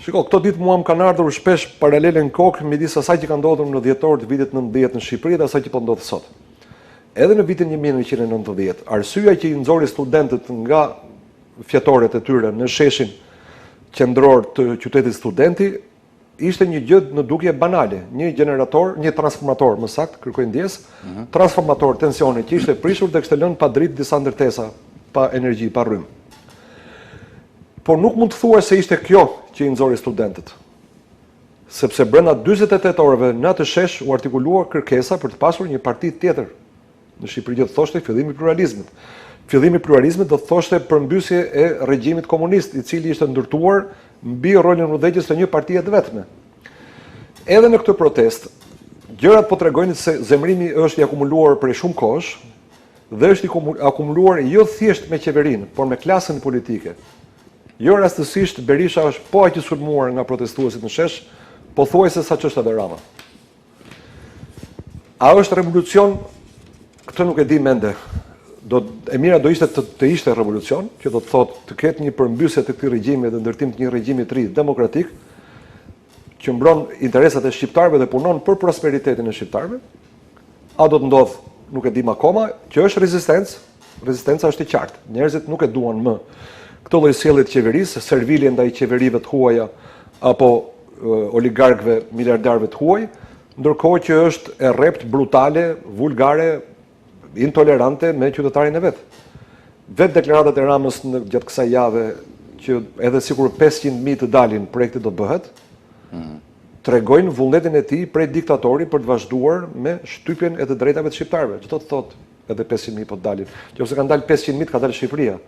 Shiko, këto ditë mua më kanë ardhur shpesh paralele në kokë midis asaj që ka ndodhur në dhjetor të vitit 90 në Shqipëri dhe asaj që po ndodh sot. Edhe në vitin 1990, arsyeja që i nxori studentët nga fjetoret e tyre në sheshin qendror të qytetit studenti, ishte një gjë në dukje banale, një gjenerator, një transformator, më saktë, kërkoj ndjesë, mm -hmm. transformator tensioni që ishte prishur dhe kishte lënë pa dritë disa ndërtesa, pa energji, pa rrymë. Por nuk mund të thuash se ishte kjo që i nxori studentët. Sepse brenda 48 orëve në atë shesh u artikulua kërkesa për të pasur një parti tjetër Në Shqipëri do të thoshte fillimi i pluralizmit. Fillimi i pluralizmit do të thoshte përmbysje e regjimit komunist, i cili ishte ndërtuar mbi rolin udhëheqës të një partie të vetme. Edhe në këtë protestë, gjërat po tregojnë se zemërimi është i akumuluar prej shumë kohësh dhe është i akumuluar jo thjesht me qeverinë, por me klasën politike. Jo rastësisht Berisha është po aq i sulmuar nga protestuesit në shesh, pothuajse sa ç'është edhe Rama. A është revolucion? Këtë nuk e di ende. Do e mira do ishte të, të ishte revolucion, që do të thotë të ketë një përmbysje të këtij regjimi dhe ndërtim të një regjimi të ri demokratik që mbron interesat e shqiptarëve dhe punon për prosperitetin e shqiptarëve. A do të ndodhë, nuk e dimë akoma, që është rezistencë, rezistenca është e qartë. Njerëzit nuk e duan më këtë lloj sjellje të qeverisë, servile ndaj qeverive të huaja apo oligarkëve, miliardarëve të huaj, ndërkohë që është e rreptë, brutale, vulgare, intolerante me qytetarin e vet. Vetë deklaratat e Ramës në gjatë kësaj jave që edhe sikur 500.000 të dalin, projekti do bëhet, mm. tregojnë vullnetin e tij prej diktatori për të vazhduar me shtypjen e të drejtave të shqiptarëve. Ç'do të thotë edhe 500.000 po të dalin. Nëse kanë dalë 500.000, ka dalë Shqipëria.